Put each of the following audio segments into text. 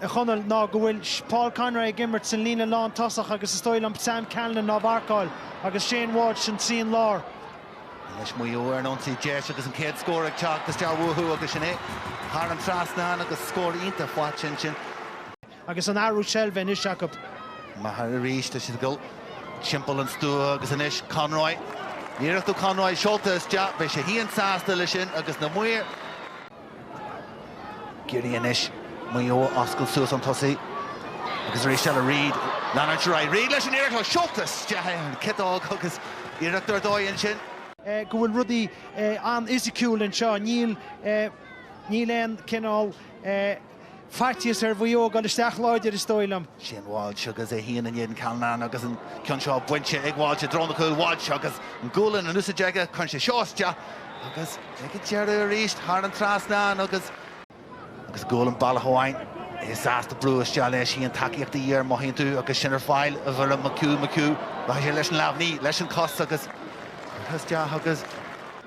a Chonaill, ná go bhfuil Paul Conroy ag imirt san líne lántosach agus is dóigh liom Sam Callinan á mharcáil agus Shane Walsh an trian lár. Anois Maigh Eo ar an ionsaí deis agus an chéad scór ag teacht isteach uathu agus sin é thar an trasnán agus scór iontach faighte ansin. Agus an athrú seilbhe anois acu. Maher arís, tá siad ag dul timpeall an stua agus anois Conroy. Iarracht ó Conroy seolta isteach, beidh sé féin sásta leis sin agus na maoir. Ag iarraidh anois Maigh Eo a oscailt suas chun tosaigh agus arís eile Reid leanúint ar aghaidh. Reid leis an iarracht seo seolta isteach ar an chiotóg agus iarracht ar dóigh ansin. go bhfuil rudaí an-fhisiciúil anseo. Níl níl aon cineál faitíos ar Mhaigh Eo dul isteach láidir, is dóigh liom. Shane Walsh agus é féin in éadan Callinan agus an ceann seo bainte ag Walsh i dtreo na cúil. Walsh agus an gualainn in úsáid aige, cuireann sé seo isteach agus ag an deireadh arís thar an trasnán agus agus gualainn bealach amháin. É sásta brú isteach leis féin, tacaíocht de dhíth air, mothaíonn tú, agus sin ar fáil i bhfoirm McHugh, McHugh, rachaidh sé leis an lámh, ní, leis an cos agus isteach agus.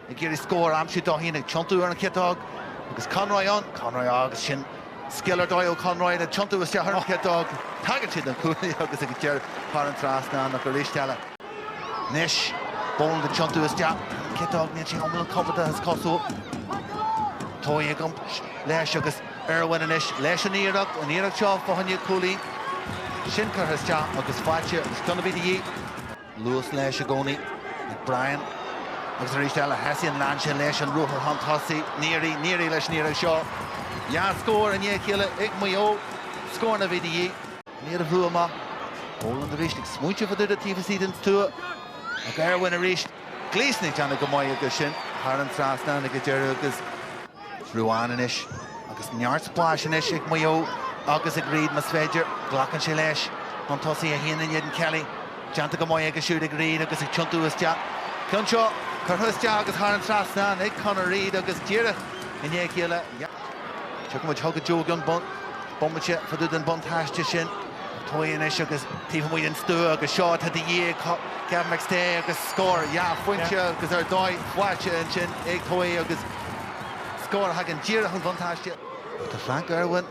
ag iarraidh scór a aimsiú dó féin, ag tiontú ar an chiotóg agus Conroy ann, Conroy agus sin scil ar dóigh ó Conroy le tiontú isteach ar an chiotóg. Tagann sé don chúlaí agus ag an deireadh thar an trasnán ach arís eile. Anois Boland ag tiontú isteach ar an chiotóg, níl sé iomlán compordach is cosúil. Towey ag iompar leis agus Irwin anois leis an iarracht, an iarracht seo fá choinne cúilín. Sin curtha isteach agus faighte agus ceann a bhí de dhíth. Luas leis i gcónaí ag Brian agus arís eile Hession lean sé leis an ruathar chun tosaigh. Neary, Neary leis an iarraidh seo. Dhá scór i ndiaidh a chéile ag Maigh Eo. Scóranna a bhí de dhíth. Iad a bhrú amach. Boland arís ag smaointeamh fá dtaobh de taobh istigh den stua. Ach Irwin arís. Gleeson ag déanamh go maith agus sin thar an trasnán ag an deireadh agus. Ruane anois agus neart spáis anois ag Maigh Eo agus ag Reid más féidir. Glacann sé leis chun tosaigh é féin in éadan Kelly. Déanta go maith aige siúd ag Reid agus ag tiontú isteach. Ceann seo curtha isteach agus thar an trasnán ag Conor Reid agus díreach i ndiaidh a chéile. Tiocfaidh muid chugat Joe i gceann bomaite fá dtaobh den buntáiste sin. Towey anois agus taobh amuigh den stua agus seo atá de dhíth ag Kevin McStay agus scór dhá phointe agus ar dóigh faighte ansin ag Towey agus scór a thagann díreach chun buntáiste. Tá Frank Irwin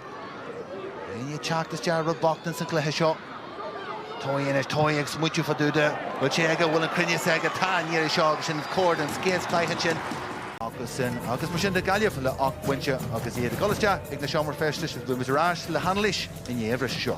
i ndiaidh teacht isteach rud bocht ins an chluiche seo. Towey anois, Towey ag smaointiú fá dtaobh de, bhfuil sé aige, bhfuil an cruinneas aige, tá an iarraidh seo agus sin cóir don chéad chluiche ansin. Agus sin, agus mar sin de Gaillimh le 8 bpointe agus iad ag dul isteach ag na seomra feistis agus beidh muid ar ais le hanailís i ndiaidh an bhriseadh seo.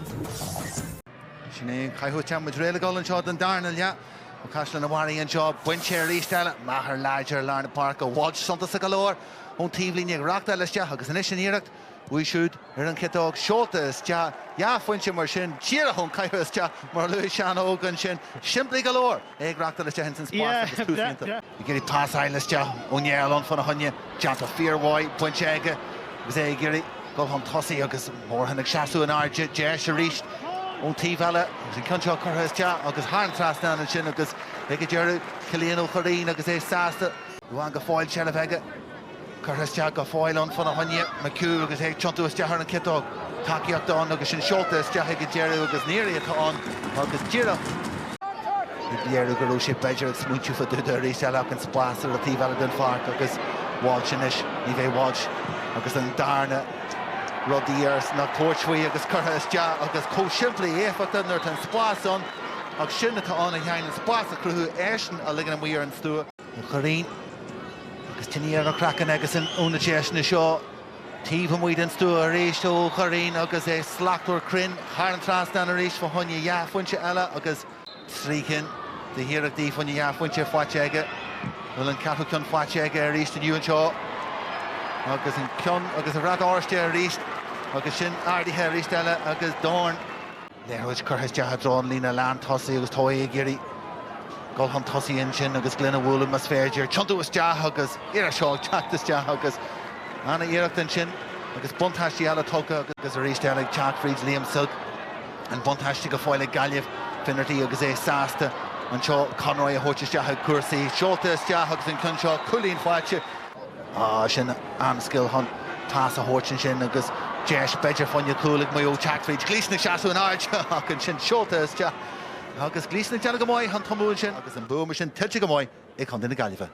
Sin é an caitheamh tá muid réidh le dhul anseo don darna leath. Ó Caisleán an Bharraigh anseo, bainte arís eile. Maher láidir i lár na páirce. Walsh suntasach go leor ón taobhlíne ag reachtáil isteach agus anois an iarracht uaidh siúd ar an chiotóg seolta isteach. Dhá phointe mar sin, díreach ón caitheamh isteach mar a luaigh Seán Óg ansin. Simplí go leor é ag reachtáil isteach ins an spás agus tús iontach. Ag iarraidh pas a fháil isteach ó Néill ann fána choinne. Déanta fíormhaith, bainte aige agus é ag iarraidh dul chun tosaigh agus Morahan ag seasamh in airde. Deis arís ón taobh eile agus an ceann seo curtha isteach agus thar an trasnán ansin agus ag an deireadh Cillian Ó Curraoin agus é sásta. Ruane go fóill seilbh aige. Curtha isteach go fóill ann fána choinne, McHugh agus é ag tiontú isteach ar an chiotóg. Tacaíocht ann agus sin seolta isteach ag an deireadh agus Neary atá ann agus díreach ag léiriú go raibh sé b'fhéidir ag smaointiú fá dtaobh de arís eile ach an spás ar an taobh eile den pháirc agus Walsh anois, ní bheidh Walsh agus an darna rud de dhíth air ná tabhairt faoi agus curtha isteach agus chomh simplí éifeachtach nuair atá an spás ann ach sin atá ann a Sheáin, an spás a chruthú eisean a ligean amuigh ar an stua. Ó Curraoin agus tinní ar a chraiceann agus an ionad deiseanna seo taobh amuigh den stua arís ó Churraoin agus é slachtmhar cruinn thar an trasnán arís fá choinne dhá phointe eile agus trí cinn de hiarrachtaí fá choinne dhá phointe faighte aige. Bhfuil an ceathrú ceann faighte aige arís inniu anseo agus an ceann agus a bhrat oráiste arís agus sin ardaithe arís eile agus dorn. Liathróid curtha isteach i dtreo an líne lán tosaigh agus Towey ag iarraidh dul chun tosaigh ansin agus Glynn a bhualadh más féidir. Tiontú isteach agus iarracht seo ag teacht isteach agus an-iarracht ansin agus buntáistí eile tugtha agus arís eile ag teacht fríd Liam Silke. An buntáiste go fóill ag Gaillimh. Finnerty agus é sásta anseo Conroy a thabhairt isteach ag cúrsaí. Seolta isteach agus an ceann seo cúilín faighte. Ah, sin an-scil chun pas a thabhairt ansin agus deis b'fhéidir fá choinne cúl ag Maigh Eo teacht fríd Gleeson ag seasamh in airde ach ansin seolta isteach agus Gleeson ag déanamh go maith chun tumadh ansin agus an bua mar sin tuillte go maith ag Contae na Gaillimhe.